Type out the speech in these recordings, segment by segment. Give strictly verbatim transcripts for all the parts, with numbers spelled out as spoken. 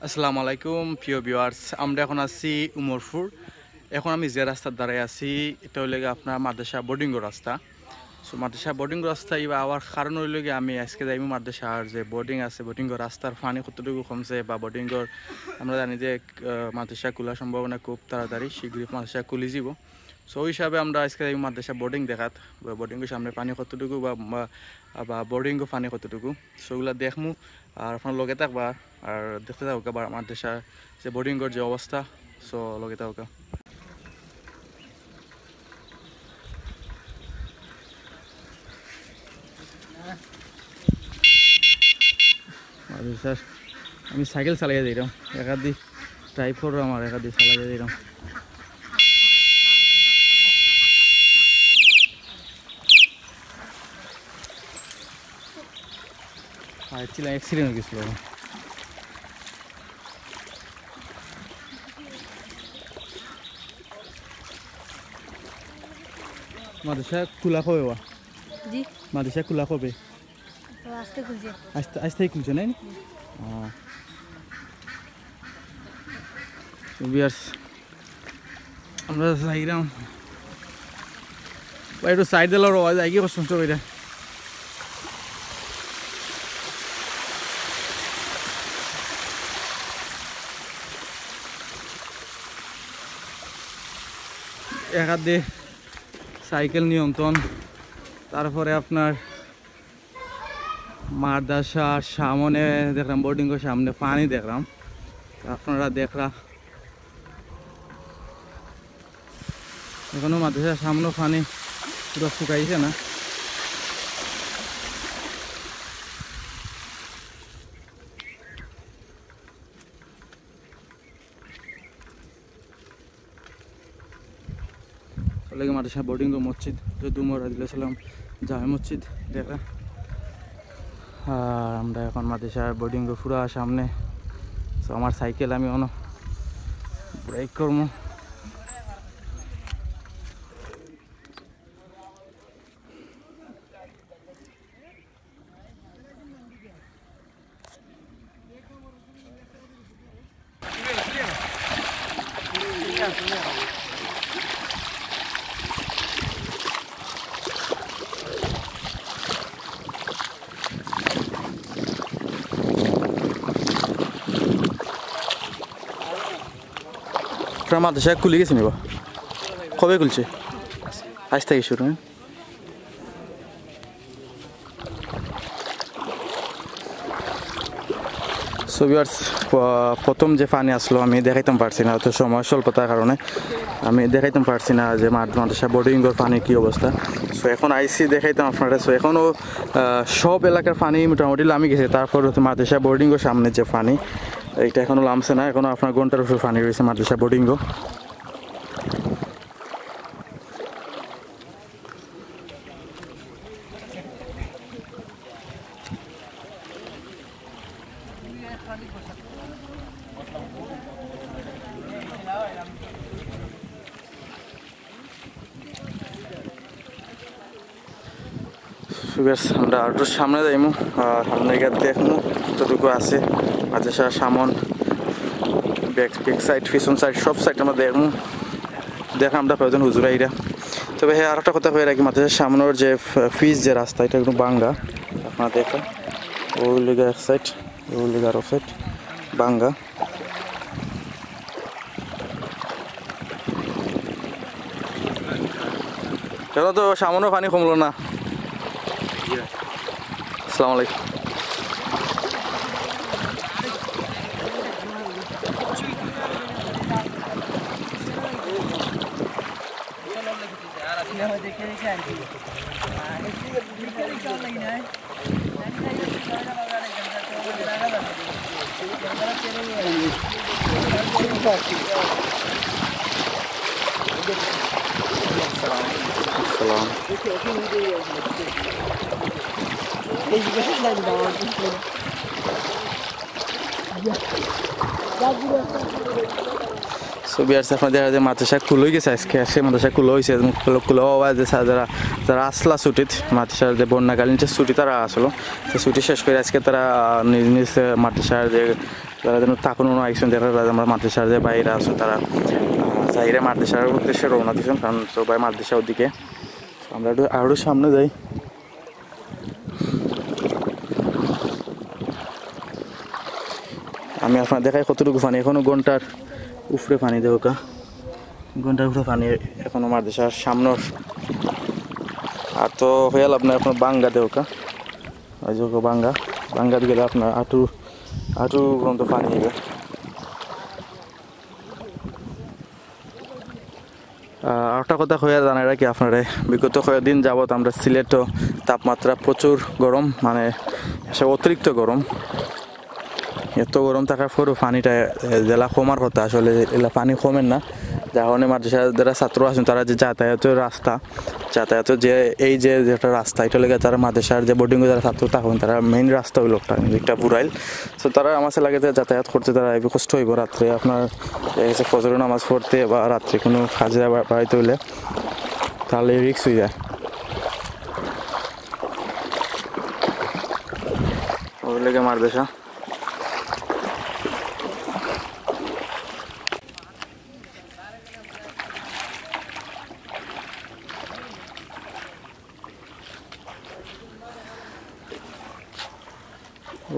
আসসালামু আলাইকুম প্রিয় ভিউয়ার্স, আমরা এখন আছি উমরপুর। এখন আমি যে রাস্তার দ্বারাই আছি, এটা হইলে গিয়ে আপনার মাদ্রাসা বোর্ডিংর রাস্তা। সো মাদ্রাসা বোর্ডিং রাস্তা ইবা আওয়ার কারণ হইল গিয়ে আমি আজকে যাইমু মাদ্রাসার যে বোর্ডিং আছে, বোর্ডিংর রাস্তার পানি কতটুকু কমছে বা বোর্ডিংর, আমরা জানি যে আহ, মাদ্রাসা খোলার সম্ভাবনা খুব তাড়াতাড়ি, শীঘ্রই মাদ্রাসা খুলি যাব। সো ওই হিসাবে আমরা আজকে যাইমু মাদ্রাসা বোর্ডিং দেখাত, বোর্ডিংর সামনে পানি কতটুকু বা বা- বা বোর্ডিংর পানি কতটুকু, সো ওগুলা দেখমু। আর আপনার লগে থাকবা আর দেখতে থাকবা বা মাদ্রাসা যে বোর্ডিংর যে অবস্থা। সো লগে থাকবা। আরে স্যার, আমি সাইকেল চালাইয়া যাইরাম, একাদি ট্রাই করো আমার, একাদি চালাইয়া যাইরাম। আর ছিলাম, অ্যাক্সিডেন্ট হয়ে গেছিল। মাদ্রাসা খোলা কবে বা? জি। মাদ্রাসা খোলা কবে? তো আজকে খুলছে। আজ থে-, আজ থেকে খুলছে, নাই? জি। ও। তো ভিউয়ার্স, আমরা যাইরাম। ভাই, একটু সাইড দিলে রওয়া যায় কি কষ্ট করে? এক হাত দিয়ে সাইকেল নিয়ন্ত্রণ, তারপরে আপনার মাদ্রাসার সামনে দেখলাম, বোর্ডিংর সামনে পানি দেখলাম, আপনারা দেখরা। এখনো মাদ্রাসার সামনে পানি পুরো শুকাইছে না। চলে গিয়ে মাদ্রাসা বোর্ডিংর মসজিদ, যদু মোহাম্মদ রাদিয়াল্লাহু সাল্লাম জামে মসজিদ দেখা। আর আমরা এখন মাদ্রাসা বোর্ডিংর পুরা সামনে। তো আমার সাইকেল আমি অনো ব্রেক করবো। আপনার মাদ্রাসা খুলে গেছে নি বা? কবে খুলছে? আজ থেকে শুরু, হ্যাঁ? সো ভিউয়ার্স, প-, প্রথম যে পানি আসলো আমি দেখাইতাম পারছি না, তো সময় স্বল্পতার কারণে আমি দেখাইতাম পারছি না যে মাদ-, মাদ্রাসা বোর্ডিংর পানি কি অবস্থা। সো এখন আইছি দেখাইতাম আপনারা। সো এখনও, আহ, সব এলাকার পানি মোটামুটি লামি গেছে, তারপর হচ্ছে মাদ্রাসা বোর্ডিংর সামনে যে পানি, এটা এখনও লামছে না, এখনও আপনার ঘন্টার উপর পানি রয়েছে মাদ্রাসা বোর্ডিংও। So guys, আমরা আরো সামনে যাইমু, আর সামনে গিয়া দেখমু কতটুকু আছে। মাদ্রাসার সামন, ব্যাক, ব্যাক সাইড, পিছন সাইড, সব সাইড আমরা দেখমু। দেখলাম আমরা কয়জন হুজুর আইরা। তবে হ্যাঁ, আর একটা কথা কই রাখি, মাদ্রাসার সামনের যে ফ-, ফিস যে রাস্তা, এটা একটু ভাঙ্গা। আপনারা দেখেন, ওই লিগা এক সাইড, ওই লিগা আরো সাইড ভাঙ্গা। এখনো তো সামনেও পানি কমলো না। আসসালামু আলাইকুম। আসসালাম। So ভিউয়ার্স, আপনারা দেখা যায় মাদ্রাসা খুলে গেছে আজকে, আজকে মাদ্রাসা খুলে হয়েছে এবং খুলে, খুলে হওয়া যে সা-, যারা, যারা আসলা ছুটিত, মাদ্রাসার যে বন্যাকালীন যে ছুটি তারা আসলো, তো ছুটি শেষ করে আজকে তারা, আহ, নিজ নিজ, আহ, মাদ্রাসার যে তারা যেন তখন আইসন, যারা আমরা মাদ্রাসার যে বাইরে আছো, তারা আহ, যাইরে মাদ্রাসার উদ্দেশ্যে রওনা দিচ্ছেন, কারণ সবাই মাদ্রাসা ওদিকে। আমরা একটু আরও সামনে যাই। আমি আপনার দেখাই কতটুকু পানি, এখনো ঘন্টার উপরে পানি দেওকা, ঘন্টার উপরে পানি এখনো মাদ্রাসার সামনের। আর তো হইয়াল আপনার এখন বাঙ্গা দেওকা, ওই যে বাঙ্গা, বাঙ্গাত গেলে আপনার আটু আটু পর্যন্ত পানি হইবে। আহ, আরেকটা কথা কইয়া জানাই রাখি আপনারে, বিগত কয়েকদিন যাবত আমরা সিলেটও তাপমাত্রা প্রচুর গরম, মানে সে অতিরিক্ত গরম। এত গরম থাকার পরও পানিটা, এ, যেলা কমার কথা, আসলে এলা পানি কমের না। যার কারণে মাদ্রাসার যারা ছাত্র আছেন, তারা যে যাতায়াতের রাস্তা, যাতায়াতের যে, এই যে যেটা রাস্তা, এটা লেগে তারা মাদ্রাসার যে বোর্ডিংয়ে যারা ছাত্র থাকেন, তারা মেইন রাস্তা হইল একটা, একটা বুড়াইল। তো তারা আমার লাগে যে যাতায়াত করতে তারা একটু কষ্ট হইব রাত্রে, আপনার দেখা গেছে ফজরের নামাজ পড়তে বা রাত্রে কোনো কাজে বা-, বাড়িতে হইলে, তাহলে রিস্ক হয়ে যায়। ওই লেগে মাদ্রাসা।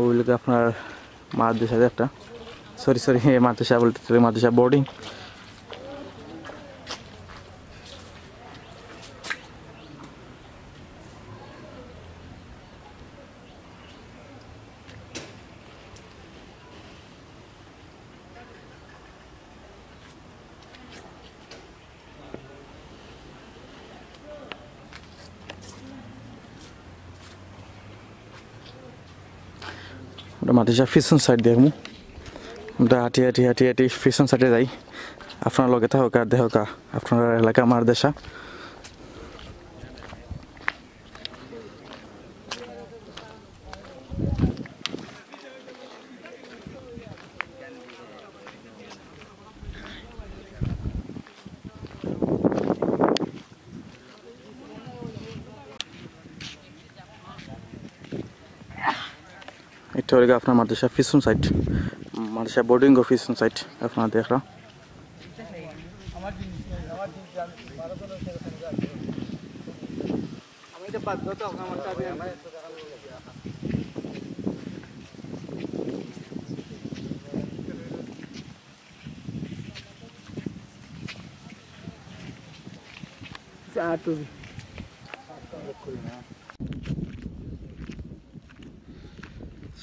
ওই লেগে আপনার মাদ্রাসা একটা, সরি সরি, মাদ্রাসা বলতে মাদ্রাসা বোর্ডিং। আমরা মাদ্রাসা পিছন সাইড দেখমু। আমরা হাঁটি হাঁটি হাঁটি হাঁটি পিছন সাইডে যাই। আপনারা লগে থাকো, কার দেখো কা, আপনারা এলাকা মাদ্রাসা। এটা হইল গিয়া আপনার মাদ্রাসা পিছন সাইড, মাদ্রাসা বোর্ডিং অফ পিছন সাইড আপনারা দেখরা।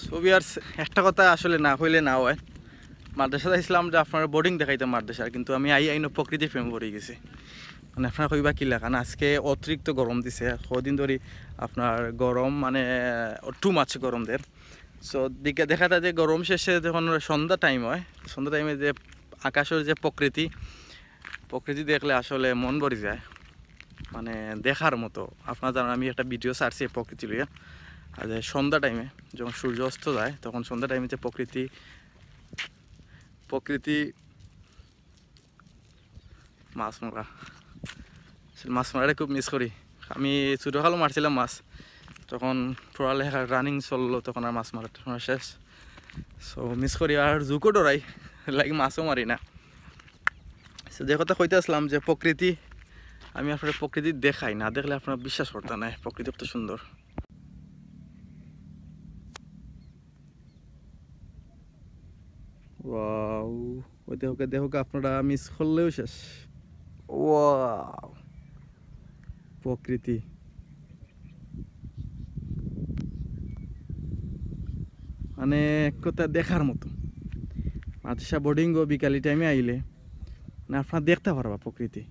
So viewers, একটা কথা আসলে না কইলে না হয়, মাদ্রাসাত আইছলাম যে আপনার বোর্ডিং দেখাইতাম মাদ্রাসার, কিন্তু আমি আই আইনো প্রকৃতির প্রেমে পড়ি গেছি। মানে আপনারা কইবা কিলা, কারণ আজকে অতিরিক্ত গরম দিছে, কদিন ধরি আপনার গরম মানে টু মাচ গরম দের। সো দিকে দেখা যায় যে গরম শেষে যখন সন্ধ্যা টাইম হয়, সন্ধ্যা টাইমে যে আকাশের যে প্রকৃতি, প্রকৃতি দেখলে আসলে মন ভরি যায়, মানে দেখার মতো। আপনারা জানেন আমি একটা ভিডিও ছাড়ছি এই প্রকৃতি লইয়া, আর যে সন্ধ্যা টাইমে যখন সূর্য অস্ত যায় তখন সন্ধ্যা টাইমে যে প্রকৃতি, প্রকৃতি মাছ মারা, আসলে মাছ মারাটা খুব মিস করি। আমি ছোটোকালও মারছিলাম মাছ, তখন পড়ালেখা রানিং চললো, তখন আর মাছ মারাটা শেষ। সো মিস করি, আর জুকও ডরাই, লাগে মাছও মারি না। সো যে কথা কইতে আসলাম যে প্রকৃতি, আমি আপনার প্রকৃতি দেখাই, না দেখলে আপনারা বিশ্বাস করতে না, প্রকৃতি কত সুন্দর। ওয়াও, ওই দেখো, দেখো, আপনারা মিস করলেও শেষ। ওয়াও, প্রকৃতি মানে এক কথা দেখার মতো। মাদ্রাসা বোর্ডিং ও বিকালি টাইমে আইলে মানে আপনারা দেখতে পারবা প্রকৃতি।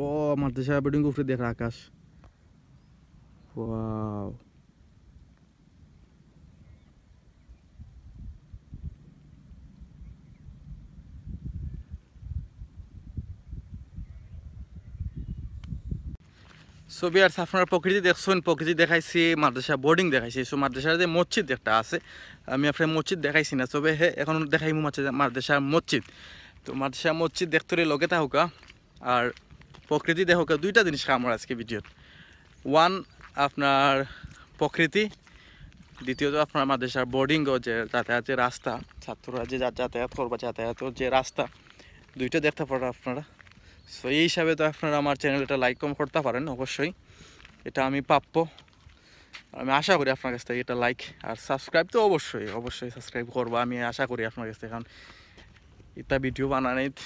ও, মাদ্রাসা বোর্ডিং উপরে দেখা আকাশ। ওয়াও। So viewers, আপনারা প্রকৃতি দেখছেন, প্রকৃতি দেখাইছি, মাদ্রাসা বোর্ডিং দেখাইছি। সো মাদ্রাসার যে মসজিদ একটা আছে, আমি আপনার মসজিদ দেখাইছি না, তবে হে এখন দেখাইমু মাদ্রাসা, মাদ্রাসার মসজিদ। তো মাদ্রাসার মসজিদ দেখতে হলে লগে থাকুকা, আর প্রকৃতি দেখুকা, দুইটা জিনিস আমার আজকে ভিডিওত। ওয়ান, আপনার প্রকৃতি, দ্বিতীয়ত আপনার মাদ্রাসার বোর্ডিংও যে যাতায়াতের রাস্তা, ছাত্ররা যে যা-, যাতায়াত করবা, যাতায়াতের যে রাস্তা, দুইটা দেখতে পারো আপনারা। সো এই হিসাবে তো আপনারা আমার চ্যানেল এটা লাইক কম করতে পারেন, অবশ্যই এটা আমি প্রাপ্য। আমি আশা করি আপনার কাছ থেকে এটা লাইক আর সাবস্ক্রাইব তো অবশ্যই, অবশ্যই সাবস্ক্রাইব করবা, আমি আশা করি আপনার কাছ থেকে। কারণ এটা ভিডিও বানানিত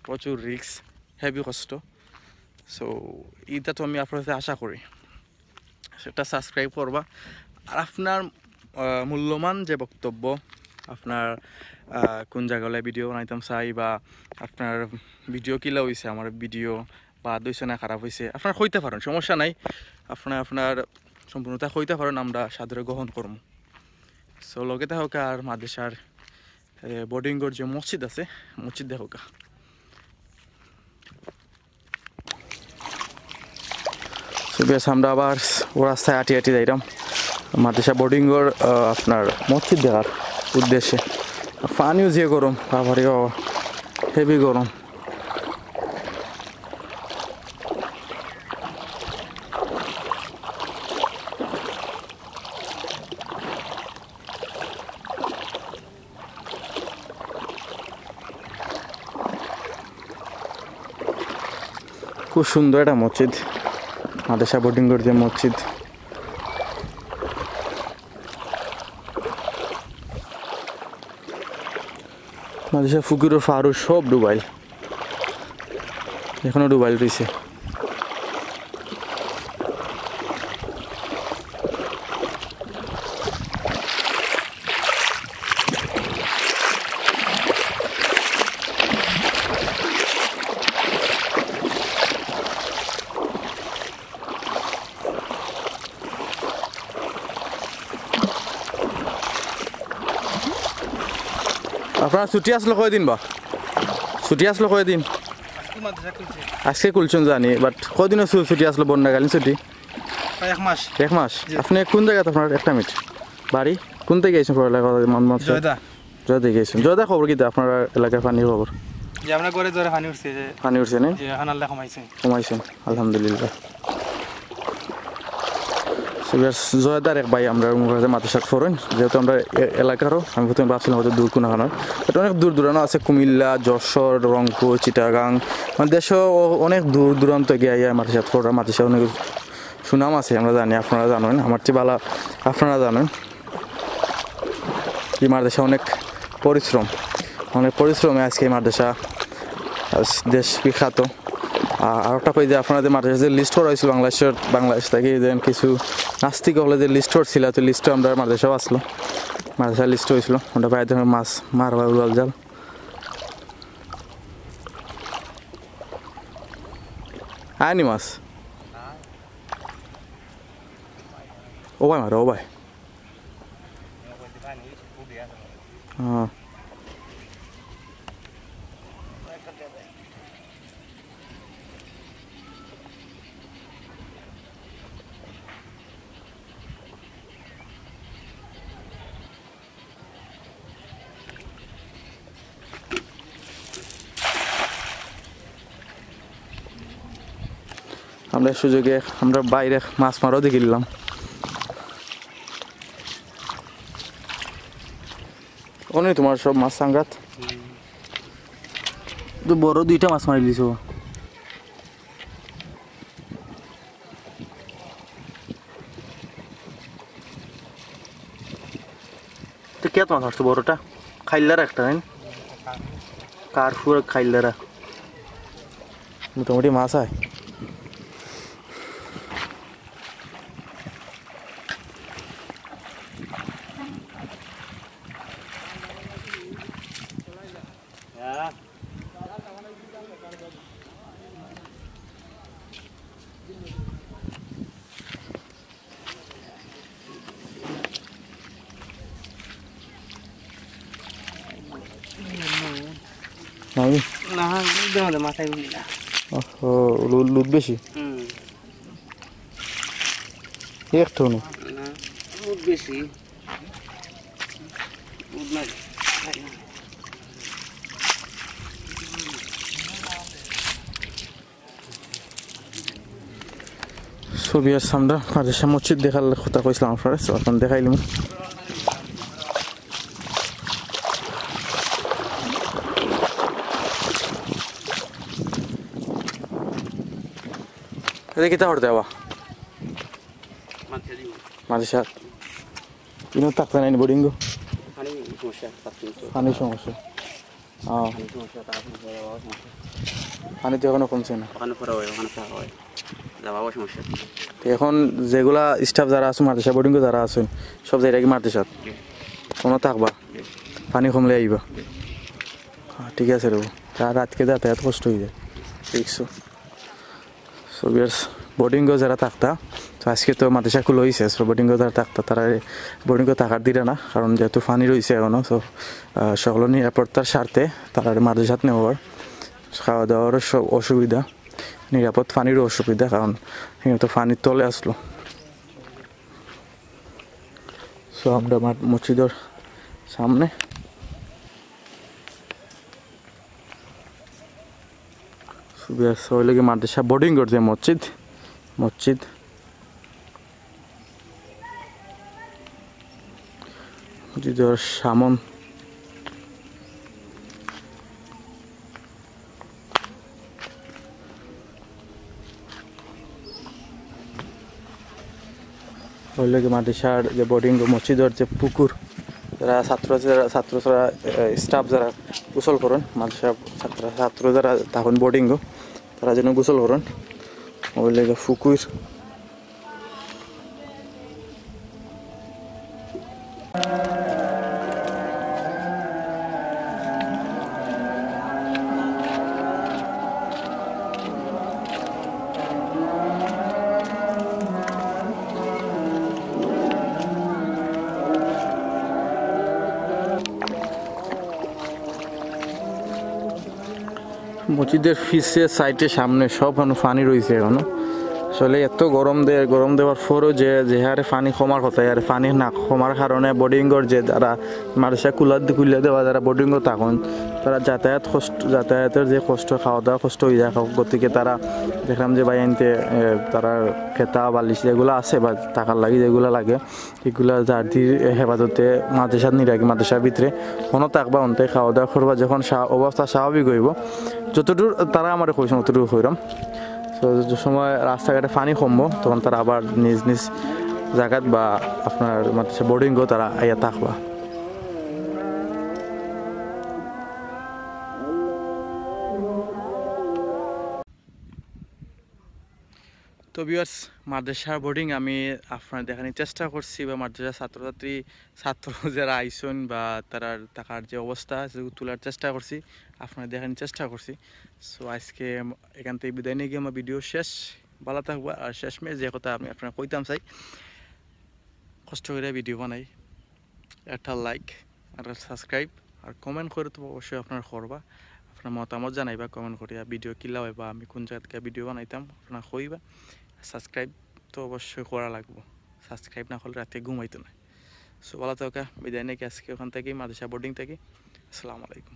প্রচুর রিস্ক, হেভি কষ্ট। সো এটা তো আমি আপনার কাছে আশা করি সেটা সাবস্ক্রাইব করবা। আর আপনার আহ, মূল্যবান যে বক্তব্য, আপনার আহ, কোন জায়গায় ভিডিও বানাইতাম চাই বা আপনার ভিডিও কিলা হইছে, আমার ভিডিও বাদ হইছে না খারাপ হইছে, আপনার কইতে পারেন, সমস্যা নাই। আপনার আপনার সম্পূর্ণতা কইতে পারেন, আমরা সাদরে গ্রহণ করমু। সো লগে থাকউক্কা আর মাদ্রাসার বোর্ডিংর যে মসজিদ আছে, মসজিদ দেখউক্কা। সো বেশ, আমরা আবার ও রাস্তায় আটি আটি যাইরাম মাদ্রাসা বোর্ডিংর আহ, আপনার মসজিদ দেখার উদ্দেশ্যে। পানিও যে গরম, বাবারে বাবা, হেভি গরম। খুব সুন্দর একটা মসজিদ, মাদ্রাসা বোর্ডিংর যে মসজিদ। মাদ্রাসা পুকুরর পারও সব ডুবাইল, এখনো ডুবাইল রইছে। আপনার ছুটি আসলো কয়দিন বা? ছুটি আসলো কয়দিন? আজকে মাদ্রাসা খুলছে। আজকে খুলছইন জানি, বাট কয়দিনও ছু-, ছুটি আসলো, বন্যাকালীন ছুটি? প্রায় এক মাস। এক মাস? জি। আপনি কোন জায়গাত আপনার, একটা মিনিট, বাড়ি? কোন থেকে আইছেন পড়ালেখা করার জন্য? জয়দা। জয়দা গেছেন। জয়দা খবর কিতা আপনার এলাকার পানির খবর? যে আমরা ঘরে ধরে পানি উঠছে যে পানি উঠছে না? যে এখন আল্লাহ কমাইছে। কমাইছেন, আলহামদুলিল্লাহ। So, বেশ, জয়দার এক ভাই আমরা মাদ্রাসাত পড়ইন, যেহেতু আমরা এ-, এলাকারও, আমি প্রথমে ভাবছিলাম হয়তো দূর কোনো খানোর। এটা অনেক দূর দূরানো আছে, কুমিল্লা, যশোর, রংপুর, চিটাগাং, মানে দেশও অ-, অনেক দূর দূরান্ত গিয়া ইয়া মাদ্রাসাত পড়রা, মাদ্রাসা অনেক সুনাম আছে, আমরা জানি, আপনারা জানেন, আমার চেয়ে ভালো আপনারা জানেন। এই মাদ্রাসা অনেক পরিশ্রম, অনেক পরিশ্রমে আজকে এই মাদ্রাসা আজ দেশ বিখ্যাত। আর আরেকটা কই যে আপনারা যে মাদ্রাসা যে লিস্ট করা হয়েছিল বাংলাদেশের, বাংলাদেশ থেকে যে কিছু নাস্তিক হলে যে লিস্ট করছিল, তো লিস্টে আমরা মাদ্রাসাও আসলো, মাদ্রাসা লিস্ট হয়েছিল, ওটা বাইরে থেকে মাছ মারবার উড়াল জাল। আয়নি মাছ। ও ভাই মারো, ও ভাই। হ্যাঁ। আমরা সুযোগে আমরা বাইরে মাছ মারাও দেখিলাম। অনে তোমার সব মাছ সাংঘাত। তো বড় দুইটা মাছ মারি দিছো। তো কে তোমার ধরছো বড়টা? খাইল্লারা একটা, তাই না? কার্পু আর খাইল্লারা। মোটামুটি মাছ আয়। নাই? না, বুঝতে হবে, মাথায় বুঝি না। ওহো, লু-, লুট বেশি? হুম। একটু নেই। না, লুট বেশি। লুট নাই। So viewers, আমরা মাদ্রাসা মসজিদ দেখার কথা কইছিলাম আপনারে, so এখন দেখাইলাম। এটা কিতা করতে বাবা? মাদ্রাসা। ইনো থাকতে নাই নি বোর্ডিং গো? পানির সমস্যা, পানির সমস্যা। ও। পানির সমস্যা, তারা সমস্যা, বাবা সমস্যা। পানি তো এখনো কমছে না। ওখানে পড়া হয়, ওখানে থাকা হয়। যা বাবা সমস্যা। তো এখন যেগুলা স্টাফ যারা আছে মাদ্রাসা বোর্ডিং যারা আছেন, সব যাইরা কি মাদ্রাসাত? জি। কোনো থাকবা? জি। পানি কমলে আইবা? জি। হ্যাঁ, ঠিক আছে রে। তা রাতকে যাতায়াত কষ্ট হয়ে যায়, দেখছো? So viewers, বোর্ডিং যারা থাকতা, তো আজকে তো মাদ্রাসা খুলে হয়েছে, so বোর্ডিং যারা থাকতা, তারা বোর্ডিং থাকার দিরা না, কারণ যেহেতু পানি রয়েছে এখনো। So সকল নিরাপত্তার স্বার্থে তারা মাদ্রাসাত নেওয়ার খাওয়া দাওয়ারও সব অসুবিধা, নিরাপদ পানিরও অসুবিধা, কারণ এখানে তো পানির তলে আসলো। So আমরা মাদ-, মসজিদের সামনে। So viewers, ওই লাগে মাদ্রাসা বোর্ডিং করছে মসজিদ, মসজিদ, মসজিদের সামন। ওই লাগে মাদ্রাসার যে বোর্ডিং, মসজিদের যে পুকুর, যারা ছাত্র, যারা ছাত্র, যারা, এ, স্টাফ যারা গোসল করেন, মাদ্রাসা ছাত্র, ছাত্র যারা তখন বোর্ডিং, তারা যেন গোসল করেন। ওই লাগে পুকুর। মসজিদের পিছে, সাইডে, সামনে সব এখন পানি রয়েছে এখনো। আসলে এত গরম দেয়, গরম দেওয়ার পরও যে, যে হারে পানি কমার কথা, আর পানি না কমার কারণে বোর্ডিংয়ের যে যারা মাদ্রাসা খুলা, খুলে দেওয়া, যারা বোর্ডিংও থাকেন, তারা যাতায়াত কষ্ট, যাতায়াতের যে কষ্ট, খাওয়া দাওয়া কষ্ট হয়ে যায়। গতিকে তারা দেখলাম যে ভাই আনতে, এ, তারা খেতা বালিশ যেগুলো আছে বা থাকার লাগি যেগুলো লাগে, এগুলা যার দির হেফাজতে মাদ্রাসাত নিরাকি, মাদ্রাসার ভিতরে হনো থাকবা, অন্তে খাওয়া দাওয়া করবা। যখন স্বা-, অবস্থা স্বাভাবিক হইব, যতদূর তারা আমারে কইছেন, অতটুকু কইরাম। তো যে সময় রাস্তাঘাটে পানি কমবো, তখন তারা আবার নিজ নিজ জায়গাত বা আপনার মাদ্রাসা বোর্ডিংও তারা আইয়া থাকবা। তো ভিউয়ার্স, মাদ্রাসার বোর্ডিং আমি আপনারে দেখানির চেষ্টা করছি, বা মাদ্রাসার ছাত্রছাত্রী, ছাত্র যারা আইছইন বা তারার থাকার যে অবস্থা আছে, তুলার চেষ্টা করছি, আপনারে দেখানির চেষ্টা করছি। So আজকে এখান থেকে বিদায় নিয়ে গিয়ে আমার ভিডিও শেষ। ভালো থাকবা। আর শেষমেশ যে কথা আমি আপনারে কইতাম চাই, কষ্ট করে ভিডিও বানাই, একটা লাইক আর সাবস্ক্রাইব আর কমেন্ট করে তো অবশ্যই আপনারা করবা। আপনার মতামত জানাইবা কমেন্ট করিয়া, ভিডিও কিলা অইবা, আমি কোন জায়গা থেকে ভিডিও বানাইতাম আপনারা কইবা। সাবস্ক্রাইব তো অবশ্যই করা লাগবো, সাবস্ক্রাইব না করলে রাতে ঘুমাইতো না। So ভালো থাকা, বিদায় নাকি আজকে ওখান থেকে, মাদ্রাসা বোর্ডিং থেকে। আসসালামু আলাইকুম।